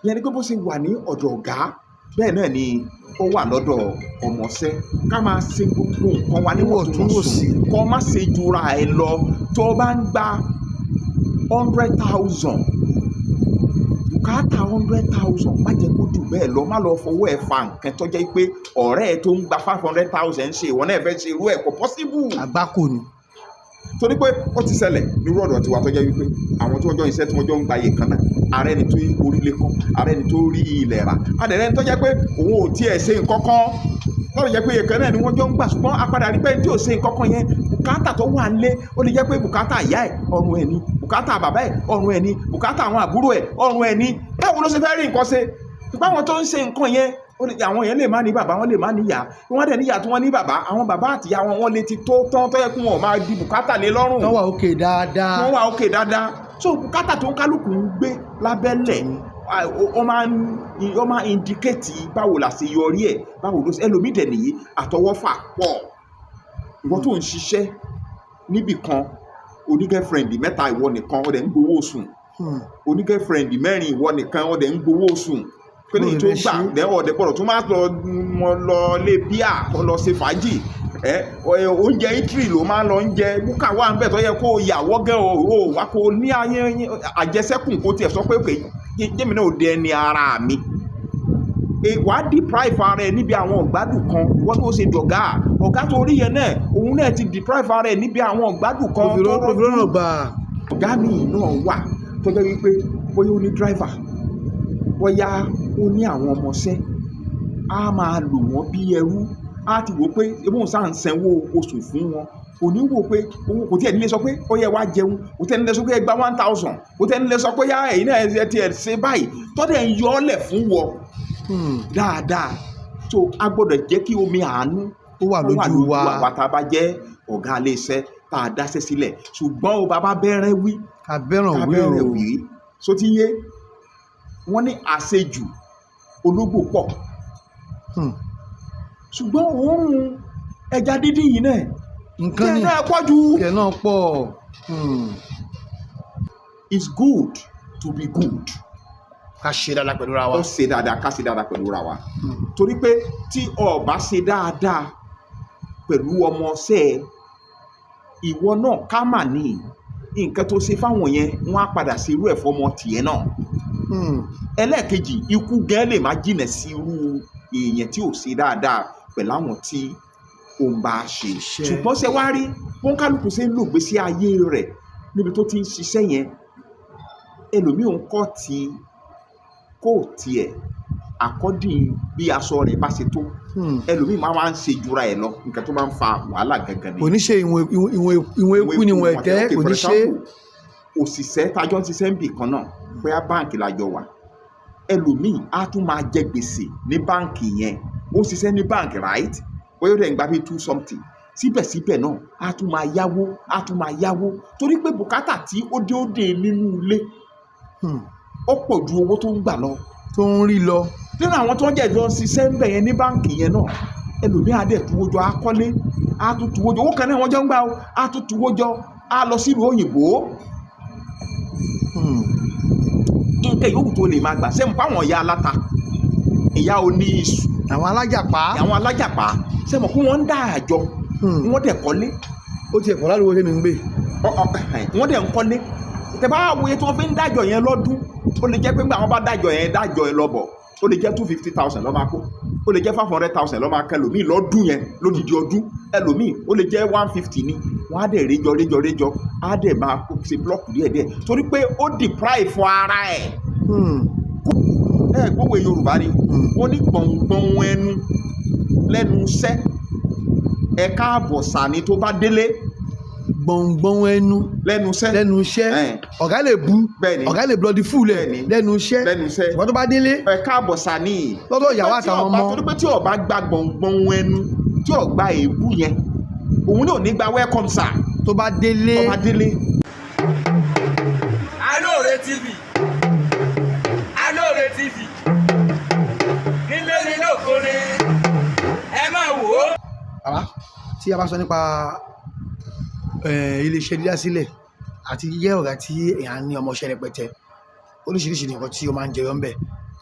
Ìyẹn ni pé bó ṣe wà ní ọ̀dọ̀ ọ̀gá, bẹ́ẹ̀ náà ni ó wà lọ́dọ̀ ọmọọṣẹ́. Ká máa ṣe gbogbo nǹkan wa níwọ̀ntúnwọ̀nsì, kó má ṣe jura ẹ lọ. Tó bá ń gba 100,000, bùkátà 100,000, má jẹ́ kó jù bẹ́ẹ̀ lọ. Má lọ fọwọ́ ẹ̀ fa nǹkan tó jẹ́ pé ọ̀rẹ́ ẹ tó ń gba 500,000 ṣe, ìwọ náà fẹ́ ṣe irú ẹ̀, kò possible. Àgbákò ni. Torí pé ó ti ṣẹlẹ̀ nírú ọ̀dọ̀ tiwa tó jẹ́ wípé àwọn tí wọ́n jọ iṣẹ́, tí wọ́n jọ ń gba iye kan náà, ààrẹ ni tó orílẹ̀ kan, ààrẹ ni tó rí ilẹ̀ rà, àdẹ̀rẹ́ ni tó jẹ́ pé òun ò tiẹ̀ ṣe nǹkan kan, lọ́dọ̀ jẹ́ pé iye kan náà ni wọ́n jọ ń gbà. Ṣùgbọ́n a padà rí pé tí ò ṣe nǹkan kan yẹn, bùkátà tó wà nílé, ó lè jẹ́ pé bùkátà ìyá ẹ̀, ọrùn ẹ̀ ni, bùkátà bàbá ẹ̀, ọrùn ẹ̀ ni, bùkátà àwọn àbúrò ẹ̀, ọrùn ẹ̀ ni. Báwo ló ṣe fẹ́ rí nǹkan ṣe? Ṣùgbọ́n àwọn tó ń ṣe nǹkan yẹn, ó lè àwọn yẹn lè má ní bàbá, wọn lè má níyà, wọ́n dẹ̀ níyà tí wọ́n ní bàbá, àwọn bàbá àtìyá wọn, wọ́n lè ti tó tán tó yẹ kí wọn máa di bùkátà lé lọ́rùn. Wọ́n wà òkè dáadáa. Wọ́n wà òkè dáadáa. So bùkátà tó ń kálukú ń gbé lábẹ́lẹ̀, ó máa ń indicate báwo la ṣe yọrí ẹ̀, báwo ló ṣe. Ẹlòmíì dẹ̀ nìyí, àtọwọ́fà pọ̀. Ìwọ tó ń ṣiṣẹ́ níbì kan, oní girlfriend mẹ́ta, ìwọ nìkan, ó dẹ̀ ń gbowó oṣù. Oní girlfriend mẹ́rin, ìwọ nìkan, ó dẹ̀ ń gbowó oṣù. Pé ní tó gbà lẹ́wọ̀ ọ̀dẹ̀ gbọ́dọ̀ tó máa lọ lọ lé bíà, kó lọ ṣe fàájì ẹ. Oúnjẹ eatery ló máa lọ ń jẹ. Búkà wà ń bẹ̀ tó yẹ kó yàwọ́ gẹ́ o, wá kó ní àjẹsẹ́kùn, kó tiẹ̀ sọ pé òkè jẹ́mi náà ò dé ẹni ara mi. Wàá deprive ara ẹ níbi àwọn ìgbádùn kan. Ìwọ́n tó ṣe dọ̀gá, ọ̀gá tó rí yẹn náà, òun náà ti deprive ara ẹ níbi àwọn ìgbádùn kan tó rọ́ọ̀nù. Ọ̀gá mi náà wà tó jẹ́ wípé bóyá ó ní driver, bóyá ó ní àwọn ọmọọṣẹ́, á máa lò wọ́n bí ẹrú. Á ti wò pé ebóun sáà ń sanwó oṣù fún wọn, kò ní wò pé owó kò tí ẹ̀ nílé sọ pé ó yẹ wá jẹun, kò tí ẹ̀ nílé sọ pé ẹ gba 1,000, kò tí ẹ̀ nílé sọ pé yá ẹ̀yin náà ẹ ti ẹ̀ ṣe báyìí tọ́dẹ̀ ń yọ ọ́ lẹ̀ fún wọ dáadáa. So a gbọ́dọ̀ jẹ́ kí omi àánú ó wà lójú wa. Àwa tá a bá jẹ́ ọ̀gá ilé iṣẹ́ tá a dáṣẹ́ sílẹ̀. Ṣùgbọ́n o bàbá bẹ́rẹ̀ wí, abẹ́ràn wí kábẹ́rẹ̀ wí, so ti yé wọ́n ní àṣejù ológbò pọ̀. Ṣùgbọ́n òórùn ẹja dídín yìí náà nǹkan kí ẹ ni náà pọ̀ jù. Kẹ̀ náà pọ̀. It's good to be good. Ká ṣe dáadáa pẹ̀lú ra wa. Ó ṣe dáadáa, ká ṣe dáadáa pẹ̀lú ra wa, torí pé tí o bá ṣe dáadáa pẹ̀lú ọmọọṣẹ́ ẹ, ìwọ náà ká mà ní nǹkan tó ṣe fáwọn yẹn, wọ́n á padà ṣe irú ẹ̀ fọmọ tiẹ̀ náà. Ẹlẹ́ẹ̀kejì, ikú gan lè má jìnà sí irú èèyàn tí ò ṣe dáadáa pẹ̀lú àwọn tí ó ń bá a ṣe. Ṣiṣẹ́. Ṣùgbọ́n ṣe wá rí bọ́ńkálùkù ṣe ń lò gbèsè ayé rẹ̀ níbi tó ti ń ṣiṣẹ́ yẹn, ẹlòmíì ń kọ́ ti kó tiẹ̀ according bí aṣọ rẹ̀ bá ṣe tó. Ẹlòmíì máa wá ń ṣe jura ẹ̀ lọ. Nǹkan tó máa ń fa wàhálà gangan ni. Kò ní ṣe ìwọ̀n ìwọ̀n ìwọ̀n eku ni ìwọ̀n ẹ̀tẹ́. Okay, kò for ní ṣe. example, òṣìṣẹ́ tájọ́ ń ṣiṣẹ́ ń bì kan náà, bóyá báǹkì la jọ wà, ẹlòmíì á tún máa jẹ gbèsè ní báǹkì yẹn. Ó ń ṣiṣẹ́ ní báǹkì, right, bóyá ó dẹ̀ ń gba bíi two something, síbẹ̀síbẹ̀ náà á tún máa yáwó, á tún máa yáwó, torí pé bùkátà tí ó dé, ó dé nínú ilé, ó pọ̀ ju owó tó ń gbà lọ. Tó ń rí lọ. Nínú àwọn tó ń jẹ́ ìjọ ń ṣiṣẹ́ ń bẹ̀ yẹn ní báǹkì yẹn náà, ẹlòmíì á dẹ̀ tuwó jọ, á kọ́lé, á tún tuwó jọ. Owó kan náà wọ́n jọ ń gbà ó, á tún tuwó jọ, á lọ sílùú òyìnbó. Nǹkan yòówù tó lè máa gbà sẹ́mu fáwọn ìyá aláta, ìyá oní iṣu, àwọn alájàpá, àwọn alájàpá, sẹ́mu kí wọ́n ń dá àjọ, wọ́n dẹ̀ kọ́lé. Ó tiẹ̀ pọ̀ ládùúgbò tèmi ń gbé. Wọ́n dẹ̀ ń kọ́lé. Tẹ bá wòye tí wọ́n fi ń dájọ́ yẹn lọ́dún, ó lè jẹ́ pé nígbà wọ́n bá dájọ́ yẹn, dájọ́ yẹn lọ́bọ̀, ó lè jẹ́ 250,000 ló máa kó, ó lè jẹ́ 500,000 ló máa kẹ́ ẹlòmíì lọ́dún yẹn, lódìdí ọdún. Ẹlòmíì, ó lè jẹ́ 150 ni. Wọ́n á dẹ̀ réjọ réjọ réjọ, á dẹ̀ máa kó ṣe block díẹ̀díẹ̀, torí pé ó deprive ara ẹ̀. Ẹ gbogbo Yorùbá ni wọ́n ní gbọ̀ngbọ̀n ẹnu lẹ́nu iṣẹ́, ẹ káàbọ̀ sani tó bá délé. Gbọ̀ngbọ̀n ẹnu lẹ́nu iṣẹ́. Lẹ́nu iṣẹ́. Ọ̀gá lè bu, ọ̀gá lè bloody fool ẹ̀ lẹ́nu iṣẹ́. Lẹ́nu iṣẹ́. Ṣùgbọ́n tó bá délé, ẹ káàbọ̀ sani lọ́dọ̀ ìyàwó àtàwọn ọmọ. Torí pé tí ó bá gba gbọ̀ngbọ̀n ẹnu, tí ó gba èébú yẹn, òun náà ní gba welcome sir. Tó bá délé. Tó bá délé. Alóore TV, Alóore TV, nílé ní lóko ni ẹ máa wò ó. Bàbá, tí a bá sọ nípa iléeṣẹ́ dídá sílẹ̀ àti jíjẹ́ ọ̀gá tí èèyàn ní ọmọọṣẹ́ rẹpẹtẹ, oríṣiríṣi nǹkan tí ó máa ń jẹyọ ńbẹ̀.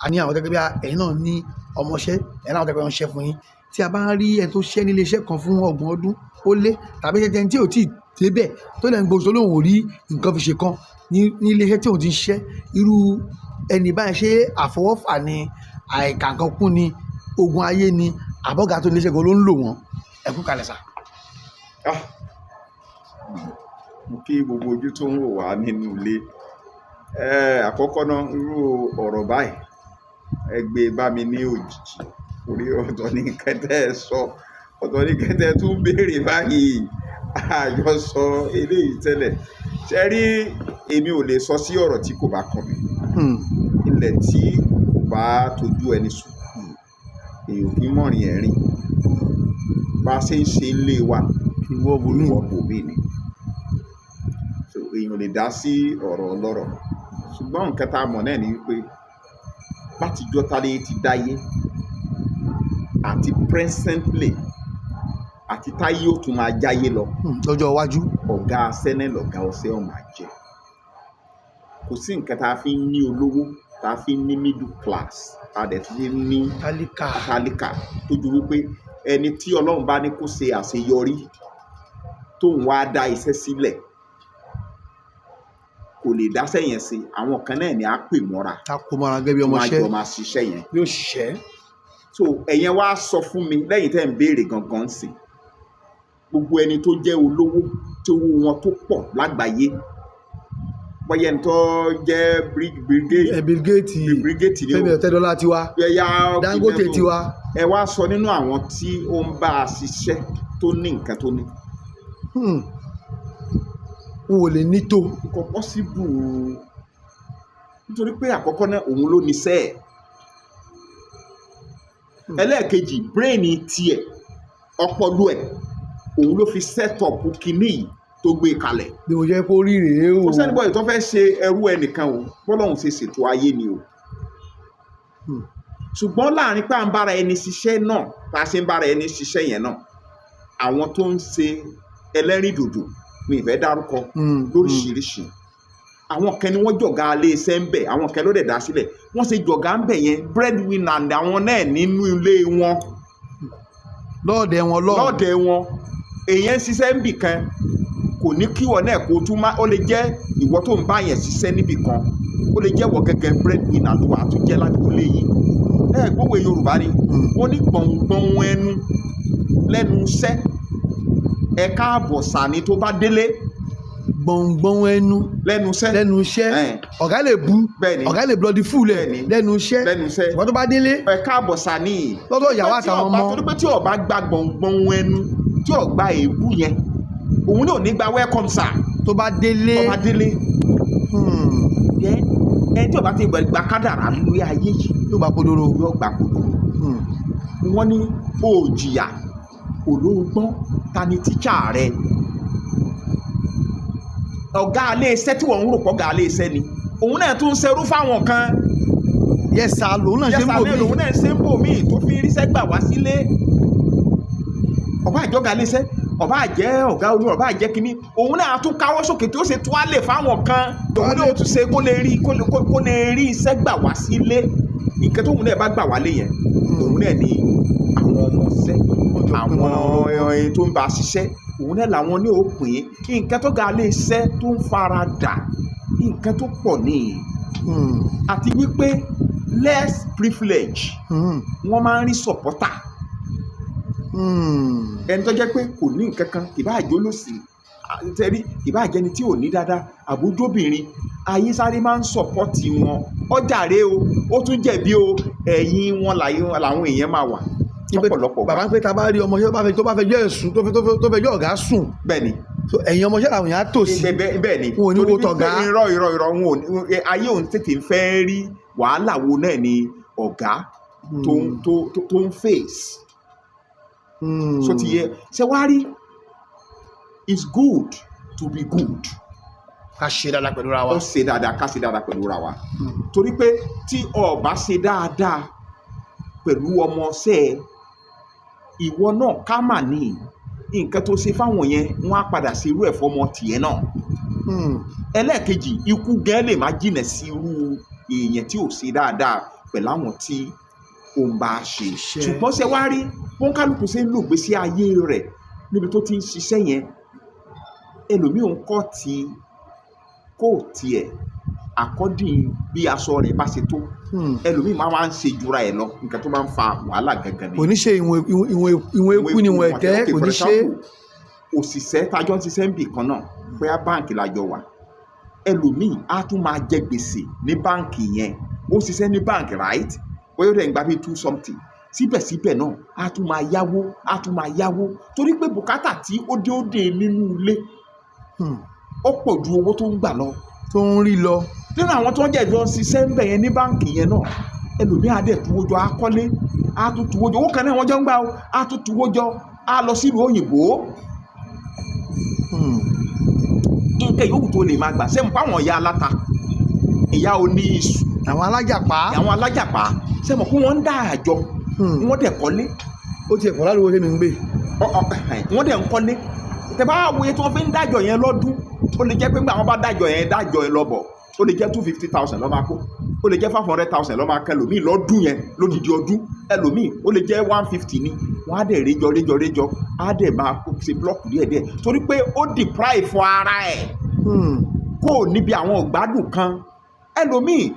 A ní àwọn gẹ́gẹ́ bí ẹ̀yin náà ní ọmọṣẹ́, ẹ̀yin náà tẹ́gbẹ́ wọn ṣiṣẹ́ fún yín. Tí a bá rí ẹni tó ṣiṣẹ́ ní ilé iṣẹ́ kan fún 30 ọdún ó lé, tàbí ẹni tí ò tíì débẹ̀ tó lẹ́ ń gbóṣù tó lóun ò rí nǹkan fi ṣe kan ní ilé iṣẹ́ tí òun ti ń ṣiṣẹ́, irú ẹni báyìí, ṣé àfọwọ́fà ni, àìkà nǹkan kún ni, ogun ayé ni, àbọ̀gá tó ní ilé iṣẹ́ gan ló ń lò wọ́n? Ẹ kú kalẹ̀ sà. Ah, mo kí gbogbo ojú tó ń wò wá nínú ilé. Àkọ́kọ́ náà, irú ọ̀rọ̀ báyìí, ẹ gbé bá mi ní òjijì, orí ọ̀tọ̀ ní kẹ́tẹ́ ẹ sọ, ọ̀tọ̀ ní kẹ́tẹ́ tún béèrè báyìí. Àjọsọ eléyìí tẹ́lẹ̀ ṣe rí, èmi ò lè sọ sí ọ̀rọ̀ tí kò bá kàn mí. Ilẹ̀ tí kò bá tójú ẹni sùn, èèyàn kì í mọ̀rìn ẹ̀rìn. Bá a ṣe ń ṣe ilé wa, ìwọ bòmí, ìwọ bòmí ni. So èèyàn lè dá sí ọ̀rọ̀ ọlọ́rọ̀, ṣùgbọ́n nǹkan tá a mọ̀ náà ni wípé látijọ́ táyé ti dáyé àti presently àti táyé ó tún máa jáyé lọ, lọ́jọ́ iwájú, ọ̀gá sẹ́nẹ̀ lọ̀gá ọ̀sẹ̀ ọ̀ máa jẹ. Kò sí nǹkan tá a fi ń ní olówó, tá a fi ń ní middle class, tá a dẹ̀ tún fi ń ní tálíkà, tálíkà, tó ju wípé ẹni tí Ọlọ́run bá ní kó ṣe àṣeyọrí, tóun wá dá iṣẹ́ sílẹ̀, kò lè dáṣẹ́ yẹn sí. Àwọn kan náà ni á pè mọ́ra, ta kó mọ́ra gẹ́gẹ́ bí wọ́n á ọmọọṣẹ́, jọ máa ṣiṣẹ́ yẹn. Bí òṣìṣẹ́. So ẹ̀yẹn wá sọ fún mi lẹ́yìn tẹ́ ń béèrè gangan sí, gbogbo ẹni tó jẹ́ olówó, tí owó wọn tó pọ̀ lágbàáyé, bóyá ẹni tó jẹ́ Bill Gates, Bill Gates, Bill Gates ni o, Fẹ́mi Ọ̀tẹ́dọ́lá tiwa, ẹ̀yà Dangote tiwa, ẹ wá sọ nínú àwọn tí ó ń bá a ṣiṣẹ́ tó ní nǹkan tó ní. N ò lè ní tó. Kò possible, nítorí pé àkọ́kọ́ náà, òun ló ní sẹ́ẹ̀. Ẹlẹ́ẹ̀kejì, brain tiẹ̀, ọpọlọ ẹ̀, òun ló fi set up kinní yìí tó gbé kalẹ̀. Bí mo jẹ́ kó rí rèé o. Kò sẹ́ni bọ́ọ̀lù tó fẹ́ ṣe ẹrú ẹnìkan o, bọ́lọ́hún ṣe ṣètò ayé ni o. Ṣùgbọ́n láàrin pé à ń bára ẹni ṣiṣẹ́ náà, bá a ṣe ń bára ẹni ṣiṣẹ́ yẹn náà, àwọn tó ń ṣe ẹlẹ́rìndòdò, mi ì fẹ́ dárúkọ, lóríṣiríṣi, àwọn kan ni wọ́n jọ̀gá alé iṣẹ́ ń bẹ̀, àwọn kan ló dẹ̀ dá sílẹ̀. Wọ́n ṣe jọ̀gá ń bẹ̀ yẹn, breadwinner ni àwọn náà nínú ilé wọn. Lọ́ọ̀dẹ̀ wọn lọ́ọ̀. Lọ́ọ̀dẹ̀ wọn. Èèyàn ń ṣiṣẹ́ níbì kan, kò ní kí wọ́n náà kó tún má. Ó lè jẹ́ ìwọ tó ń bá yẹn ṣiṣẹ́ níbì kan, ó lè jẹ́ ìwọ gẹ́gẹ́ breadwinner tó wà á tún jẹ́ ládùúgbò léyìí. Ẹ gbówó Yorùbá ni, wọ́n ní gbọ̀ngbọ̀n ẹnu lẹ́nu iṣẹ́, ẹ káàbọ̀ sàní tó bá délé. Gbọ̀ngbọ̀n ẹnu lẹ́nu iṣẹ́. Lẹ́nu iṣẹ́. Ọ̀gá lè bú, ọ̀gá lè bloody fool ẹ̀ lẹ́nu iṣẹ́, lẹ́nu iṣẹ́, ṣùgbọ́n tó bá délé, ẹ káàbọ̀ sàní lọ́dọ̀ ìyàwó àtàwọn ọmọ. Torí pé tí ó bá gba gbọ̀ngbọ̀n ẹnu, tí ó gba èébú yẹn, òun náà ní gba welcome sir tó bá délé. Tó bá délé. Then ẹni tí ó bá ti gba kádàrá lórí ayé yìí, yóò bá kodoro. Yóò gbà kodoro. Wọ́n ní ó jìyà olóògbọ́n, ta ni tíṣà rẹ? Ọ̀gá alẹ́ iṣẹ́ tí wọ́n ń rò pọ̀, ọ̀gá alẹ́ iṣẹ́ ni, òun náà tún ń ṣerú fáwọn kan. Yes sir, lòun náà ṣe ń bò yẹ́sà mí. Lòun náà ṣe ń bò míì tó fi ríṣẹ́ gbà wá sílé. Ọba àjọgà alẹ́ iṣẹ́, ọba àjẹ́ ọ̀gá olú, ọba àjẹ́ kínní, òun náà tún káwọ́ sókè tí ó ṣe tó á lè fáwọn kan. Òun náà ó tún ṣe kó lè rí iṣẹ́ gbà wá sílé. Nǹkan tóun náà bá gbà wálé yẹn, òun náà ni àwọn ọmọ ṣẹ́, àwọn ẹni tó ń bá a ṣiṣẹ́, òun náà làwọn ní òpin nǹkan tó ga lé iṣẹ́ tó ń fara dà, nǹkan tó pọ̀ ní. Àti wípé less privilege, wọ́n máa ń rí supporter. Ẹni tó jẹ́ pé kò ní nǹkan kan, kì bá àjọ lòsì tẹ́rí, kì bá jẹni tí ò ní dáadáa, àbójóbìnrin, ayé sáré máa ń support wọn. Ọjà rẹ o, ó tún jẹ̀bi o, ẹ̀yìn wọn làwọn èèyàn máa wà lọ́pọ̀lọpọ̀. Bàbá ń pé ta bá rí ọmọọṣẹ́ tó bá fẹ́ jẹ́ ẹ̀sùn, tó fẹ́ jẹ́ ọ̀gá sùn, Bẹ́ẹ̀ni. so ẹ̀yìn ọmọọṣẹ́ làwọn èèyàn á tò sí. Bẹ́ẹ̀ni. Wọn ò ní wo Torí wípé tọ̀gá. Irọ́, irọ́, irọ́, wọn ò ní. Ayé òun tètè ń fẹ́ rí wàhálà wo náà ni ọ̀gá tó ń face. So ti yẹ ṣe wá rí, it's good to be good. Ká ṣe dáadáa pẹ̀lú ra wa. Ó ṣe dáadáa, ká ṣe dáadáa pẹ̀lú ra wa, torí pé tí o bá ṣe dáadáa pẹ̀lú ọmọọṣẹ́ ẹ, ìwọ náà ká mà ní nǹkan tó ṣe fáwọn yẹn, wọ́n á padà ṣe irú ẹ̀ fọmọ tiẹ̀ náà. Ẹlẹ́ẹ̀kejì, ikú gan lè má jìnà sí irú èèyàn tí ò ṣe dáadáa. pẹ̀lú àwọn tí ó ń bá a ṣe. Ṣiṣẹ́. Ṣùgbọ́n ṣe wá rí bóńkálùkù ṣe ń lò gbèsè ayé rẹ̀ níbi tó ti ń ṣiṣẹ́ yẹn, ẹlòmíì ń kọ́ ti kó tiẹ̀ according bí aṣọ rẹ̀ bá ṣe tó. Ẹlòmíì máa wá ń ṣe jura ẹ̀ lọ. Nǹkan tó máa ń fa wàhálà gangan ni. Kò ní ṣe ìwọ̀n ìwọ̀n ìwọ̀n eku ni ìwọ̀n ẹ̀tẹ́. Okay, kò for ní ṣe. example, òṣìṣẹ́ tájọ́ ń ṣiṣẹ́ ń bì kan náà, bóyá báǹkì la jọ wà, ẹlòmíì á tún máa jẹ gbèsè ní báǹkì yẹn. Ó ń ṣiṣẹ́ ní báǹkì, right, bóyá ó dẹ̀ ń gba bíi two something, síbẹ̀síbẹ̀ náà á tún máa yáwó, á tún máa yáwó, torí pé bùkátà tí ó dé nínú ilé ó pọ̀ ju owó tó ń gbà lọ. Tó ń rí lọ. Nínú àwọn tó ń jẹ́ ìjọ ṣiṣẹ́ ń bẹ̀ yẹn ní báǹkì yẹn náà, ẹlòmíì á dẹ̀ tuwó jọ, á kọ́lé, á tún tuwó jọ. Owó kan náà wọ́n jọ ń gbà ó, á tún tuwó jọ, á lọ sílùú òyìnbó. Nǹkan yòówù tó lè máa gbà sẹ́mu fáwọn ìyá aláta, ìyá oní iṣu, àwọn alájàpá, àwọn alájàpá, sẹ́mu kí wọ́n ń dá àjọ, wọ́n dẹ̀ kọ́lé. Ó tiẹ̀ pọ̀ ládùúgbò tèmi ń gbé. Wọ́n dẹ̀ ń kọ́lé. Tẹ bá wo iye tí wọ́n fi ń dájọ́ yẹn lọ́dún, ó lè jẹ́ pé nígbà wọ́n bá dájọ́ yẹn, dájọ́ yẹn lọ́bọ̀, ó lè jẹ́ 250,000 ló máa kó, ó lè jẹ́ 500,000 ló máa kẹ́ ẹlòmíì lọ́dún yẹn, lódìdí ọdún. Ẹlòmíì, ó lè jẹ́ 150 ni. Wọ́n á dẹ̀ réjọ réjọ réjọ, á dẹ̀ máa kó ṣe block díẹ̀díẹ̀, torí pé ó deprive fún ara ẹ̀ kó níbi àwọn ìgbádùn kan. Ẹlòmíì,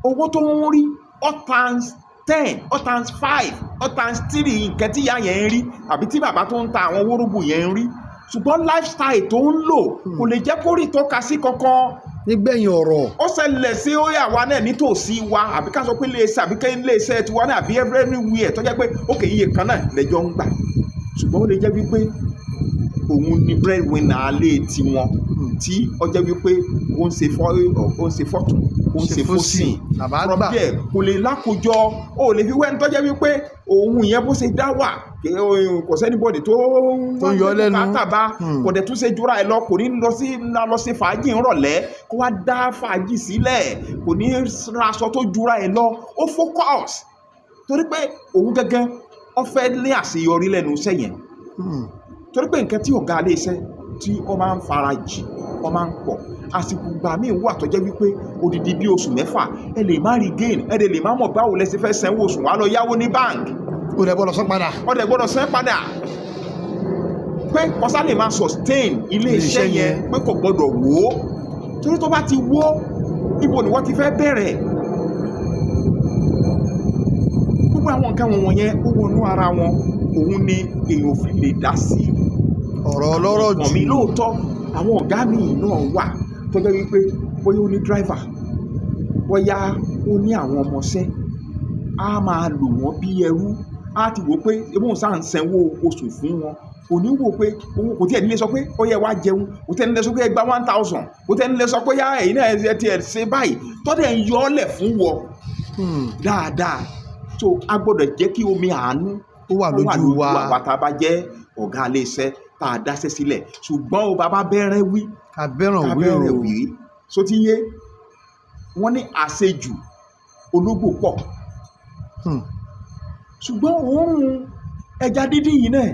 owó tó ń rí, ó times 10, ó times 5, ó times 3 nǹkan tí ìyá yẹn ń rí àbí tí bàbá tó ń ta àwọn wórógbò yẹn ń rí, ṣùgbọ́n lifestyle tó ń lò kò lè jẹ́ kó rí tọ́ka sí kankan. Nígbẹ̀yìn ọ̀rọ̀. Ó ṣẹlẹ̀ sí ó yà wá náà nítòsí wa, àbí ká sọ pé iléeṣẹ́, àbí ká iléeṣẹ́ tiwa náà, àbí everywhere tó jẹ́ pé òkè iye kan náà lẹ́jọ́ ń gbà, ṣùgbọ́n ó lè jẹ́ wípé òun ni breadwinner alẹ́ tiwọn, tí ó jẹ́ wípé ó ń ṣe fọ́tún, ó ń ṣe fósìn. Bàbá From gbà. there, kò lè lákòjọ, ó lè fi wẹ́ni tó jẹ́ wípé òun yẹn bó ṣe dá wà, kò sí anybody tó tó ń yọ lẹ́nu. Bùkátà bá kò dẹ̀ tún ṣe jura ẹ̀ lọ. Kò ní lọ sí fàájì ńrọ̀lẹ́, kó wá dá fàájì sílẹ̀, kò ní ra aṣọ tó jura ẹ̀ lọ. Ó focus torí pé òun gẹ́gẹ́ ó fẹ́ lé àṣeyọrí lẹ́nu iṣẹ́ yẹn, torí pé nǹkan tí ọ̀gá ilé iṣẹ́ tí ó máa ń fara jì, ó máa ń pọ̀. Àsìkò ìgbà míì wà tó jẹ́ wípé odidi bí oṣù 6, ẹ lè má rí gain, ẹ lè má mọ̀ báwo lẹ ṣe fẹ́ sanwó oṣù, wá lọ yáwó ní bank. Ó dẹ̀ gbọ́dọ̀ san padà. Ó dẹ̀ gbọ́dọ̀ san padà, pé kọ́sá lè máa sustain ilé iṣẹ́ Ilé-iṣẹ́ yẹn, yẹn. pé kò gbọ́dọ̀ wó, torí tó bá ti wó, ibo ni wọ́n ti fẹ́ bẹ̀rẹ̀? Gbogbo àwọn nǹkan wọ̀nyẹn, ó wọnú ara wọn. Òun ni èèyàn ò fi lè dá sí ọ̀rọ̀ ọlọ́rọ̀ ọ̀kan mi. Jù. Lóòótọ́, àwọn ọ̀gá mi náà wà tó jẹ́ wípé bóyá ó ní driver, bóyá ó ní àwọn ọmọọṣẹ́, á máa lò wọ́n bí ẹrú. Á ti wò pé ebó ń sáà ń sanwó oṣù fún wọn, kò ní wò pé owó kò tiẹ̀ nílé sọ pé ó yẹ wá jẹun, kò tiẹ̀ nílé sọ pé ẹ gba 1,000, kò tiẹ̀ nílé sọ pé yá ẹ̀yin náà ẹ tiẹ̀ ṣe báyìí tọ́dẹ̀ ń yọ ọ́ lẹ̀ fún wọ dáadáa. So a gbọ́dọ̀ jẹ́ kí omi àánú ó wà lójú wa. Àwa tá a bá jẹ́ ọ̀gá ilé iṣẹ́ tá a dáṣẹ́ sílẹ̀, ṣùgbọ́n o bàbá bẹ́rẹ̀ wí, ká bẹ́ràn ká wí bẹ́rẹ̀ o. Wí so ti yé wọ́n ní àṣejù ológbò pọ̀, ṣùgbọ́n òórùn ẹja dídín yìí náà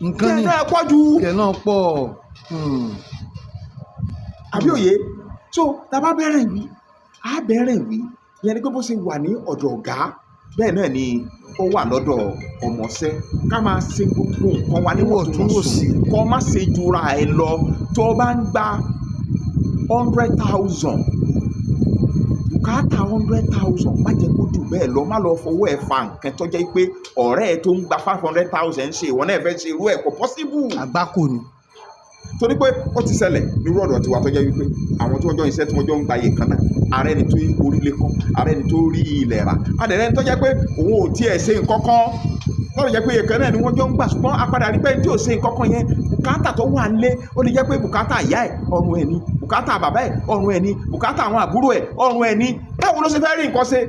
nǹkan tí ẹ ní náà pọ̀ jù. Tiẹ̀ náà pọ̀. Àbí òye? So tá a bá bẹ̀rẹ̀ wí, á bẹ̀rẹ̀ wí yẹn ni pé bó ṣe wà ní ọ̀dọ̀ ọ̀gá, bẹ́ẹ̀ náà ni ó wà lọ́dọ̀ ọmọọṣẹ́. Ká máa ṣe gbogbo nǹkan wa níwọ̀ntúnwọ̀nsì, kó má ṣe jura ẹ lọ. Tó o bá ń gba 100,000, bùkátà 100,000, má jẹ́ kó jù bẹ́ẹ̀ lọ. Má lọ fọwọ́ ẹ̀ fa nǹkan tó jẹ́ pé ọ̀rẹ́ ẹ tó ń gba 500,000 ṣe, ìwọ náà fẹ́ ṣe irú ẹ̀, kò possible. Àgbákò ni. Torí pé ó ti ṣẹlẹ̀ nírú ọ̀dọ̀ tiwa tó jẹ́ wípé àwọn tí wọ́n jọ iṣẹ́, tí wọ́n jọ ń gba iye kan náà, ààrẹ ni tó orílẹ̀ kan, ààrẹ ni tó rí ilẹ̀ rà, àdẹ̀rẹ́ ni tó jẹ́ pé òun ò tiẹ̀ ṣe nǹkan kan, tọ́lọ̀ jẹ́ pé iye kan náà ni wọ́n jọ ń gbà. Ṣùgbọ́n apadà rí pé tí ò ṣe nǹkan kan yẹn, bùkátà tó wà nílé, ó lè jẹ́ pé bùkátà ìyá ẹ̀, ọrùn ẹ̀ ni, bùkátà bàbá ẹ̀, ọrùn ẹ̀ ni, bùkátà àwọn àbúrò ẹ̀, ọrùn ẹ̀ ni. Báwo ló ṣe fẹ́ rí nǹkan ṣe?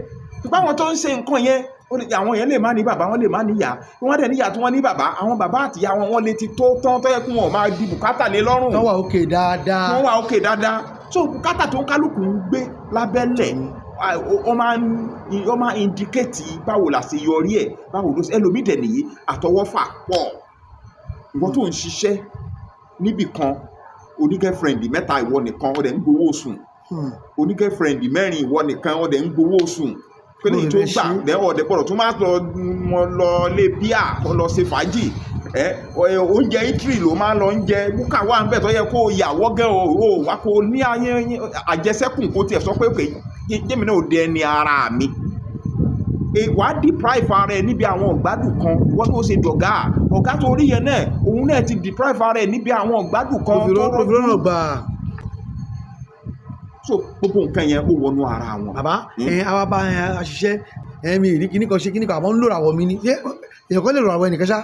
Ṣùgbọ́n àwọn tó ń ṣe nǹkan yẹn, ó lè àwọn yẹn lè má ní bàbá, wọn lè má níyà, wọ́n dẹ̀ níyà tí wọ́n ní bàbá, àwọn bàbá àtìyá wọn, wọ́n lè ti tó tán tó yẹ kí wọn máa di bùkátà lé lọ́rùn. Wọ́n wà òkè dáadáa. Wọ́n wà òkè dáadáa. So bùkátà tó ń kálukú ń gbé lábẹ́lẹ̀, ó máa ń indicate báwo la ṣe yọrí ẹ̀, báwo ló ṣe. Ẹlòmíì dẹ̀ nìyí, àtọwọ́fà pọ̀. Ìwọ tó ń ṣiṣẹ́ níbì kan, oní girlfriend mẹ́ta, ìwọ nìkan, ó dẹ̀ ń gbowó oṣù. Oní girlfriend mẹ́rin, ìwọ nìkan, ó dẹ̀ ń gbowó oṣù. Pé ní Bó tó lè gbà ṣe. lẹ́wọ̀ ọ̀dẹ̀ gbọ́dọ̀ tó máa lọ mọ lọ lé bíà kó lọ ṣe fàájì ẹ oúnjẹ eatery ló máa lọ ń jẹ, búkà wà ń bẹ̀ tó yẹ kó yàwọ́ gẹ́ o wá kó ní ayé àjẹsẹ́kùn, kó tiẹ̀ sọ pé òkè jẹ́mi náà ò dé ẹni ara mi. Wàá deprive ara ẹ níbi àwọn ìgbádùn kan. Wọ́n tó ṣe dọ̀gá ọ̀gá tó rí yẹn náà, òun náà ti deprive ara ẹ níbi àwọn ìgbádùn kan ló fi tó ló fi rọ́nà gbà. So gbogbo nǹkan yẹn, ó wọnú ara wọn. Bàbá ẹ, àwa bá ẹ àṣìṣe ẹ, mi ì rí kíní kan ṣe kíní kan, àmọ́ ń lò ràwọ̀ mi ni. Ṣé èèyàn kan lè rò àwọ̀ ẹnìkan ṣá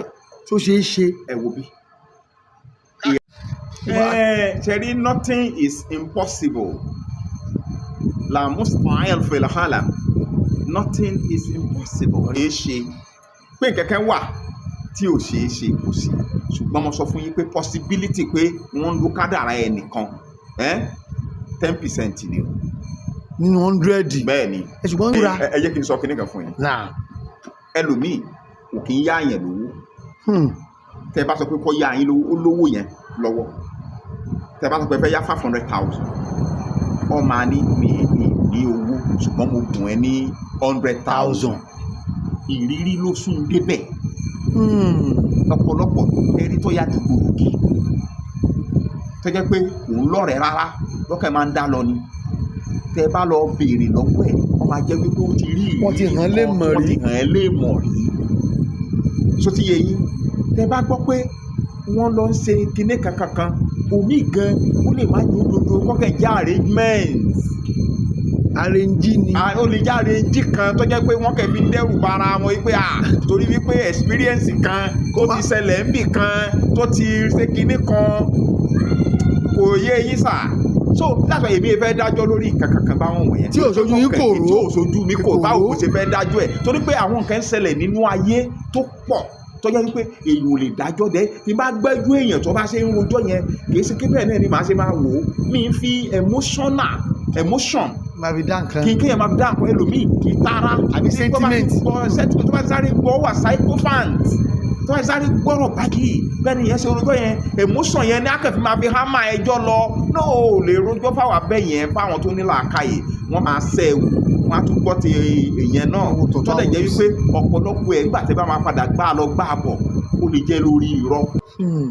tó ṣeé ṣe? Ẹ wo bí. Ṣe nothing is impossible, la mustahil fil alam, nothing is impossible. Ṣeé ṣe pé nǹkan kan wà tí ò ṣeé ṣe, kò sí. Ṣùgbọ́n mo sọ fún yín pé possibility pé wọ́n ń lo kádàrá ẹnìkan, 10% ni o. Nínú 100? Bẹ́ẹ̀ ni. Ẹ ṣùgbọ́n ń ra. Ẹ jẹ́ kí n sọ kinní kan fún yín. Náà. Ẹlòmíì kò kí ń yá yẹn lówó. Tẹ bá sọ pé kó yá yín lówó, ó lówó yẹn lọ́wọ́. Tẹ bá sọ pé fẹ́ yá 500,000, ọ máa ní mi ní owó, ṣùgbọ́n mo bùn ẹ ní 100,000. Ìrírí ló sún un débẹ̀. Ọ̀pọ̀lọpọ̀ ẹni tó yá dùgbò lòkì, tó jẹ́ pé òun lọ́rẹ̀ẹ́ rárá, lọ́kàn máa ń dá lọ ni. Tẹ bá lọ béèrè lọ́wọ́ ẹ̀, wọ́n máa jẹ́ wípé ó ti rí ìrírí Wọ́n ti hàn án lé kan, mọ̀ wọ́n ti rí. Hàn án lé mọ̀ rí. So ti yé yín? Tẹ bá gbọ́ pé wọ́n lọ ń ṣe kinní kankan kan, omi gan ó lè má jó dodo, kọ́kẹ́ jẹ́ arrangement. Arrange ni. Ah, ó lè jẹ́ arrange kan tó jẹ́ pé wọ́n kẹ́ fi dẹ́rù bara wọn wípé ah, torí wípé experience kan tó ti ṣẹlẹ̀ níbì kan, tó ti ṣe kinní kan, kò yé yín sà? So that's why èmi fẹ́ dájọ́ lórí nǹkan kankan báwọn wọ̀nyẹn. Tí ò ṣojú yín kò ró. Tí ò ṣojú mi kò Kò báwo ró. Kò ṣe fẹ́ dájọ́ ẹ̀, torí pé àwọn nǹkan ń ṣẹlẹ̀ nínú ayé tó pọ̀ tó jẹ́ wípé èèyàn ò lè dájọ́ dẹ́. Tí n bá gbẹ́jú èèyàn tó bá ṣe ń rojọ́ yẹn, kì í ṣe kébẹ̀ náà ni màá ṣe máa wò ó. Mi ń fi emotional emotion máa fi dá nǹkan. Kí kéèyàn máa fi dá nǹkan ẹlòmíì, kì í tara Àbí Tí tó bá ti sentiment. Gbọ́ sentiment, tó bá ti sáré gbọ́, wà sycophant, tó bá ti sáré gbọ́rọ̀ báyìí, bẹ́ẹ̀ ni ìyẹn ṣe rojọ́ yẹn, emotion yẹn ní akẹ́fì máa fi hámà ẹjọ́ lọ náà. Ò lè rojọ́ fáwọn abẹ́ yẹn. Fáwọn tó ní làákàyè, wọ́n máa ṣẹ́ ẹ̀wù, wọ́n á tún gbọ́ ti èèyàn náà, tó dẹ̀ jẹ́ wípé ọ̀pọ̀lọpọ̀ ẹ̀ nígbà tẹ́ bá máa padà gbá lọ gbá bọ̀, ó lè jẹ́ lórí irọ́.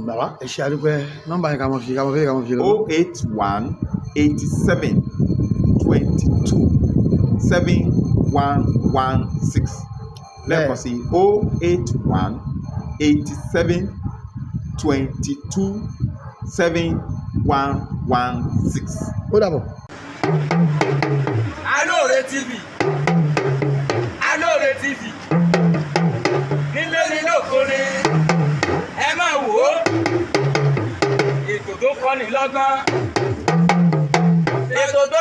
Bàbá, ẹ ṣe àdúpẹ́. Nọ́mbà yẹn, ká mọ̀ fi ká mọ̀ fi ká mọ̀ fi lọ. 081 87 22 7116. Lẹ́ẹ̀kan sí, 081 87 22 7116. Ó dàbọ̀. Alóore TV, Alóore TV, nílé ní lóko ni ẹ máa wò ó. Ètò tó kọ́ni lọ́gbọ́n, ètò tó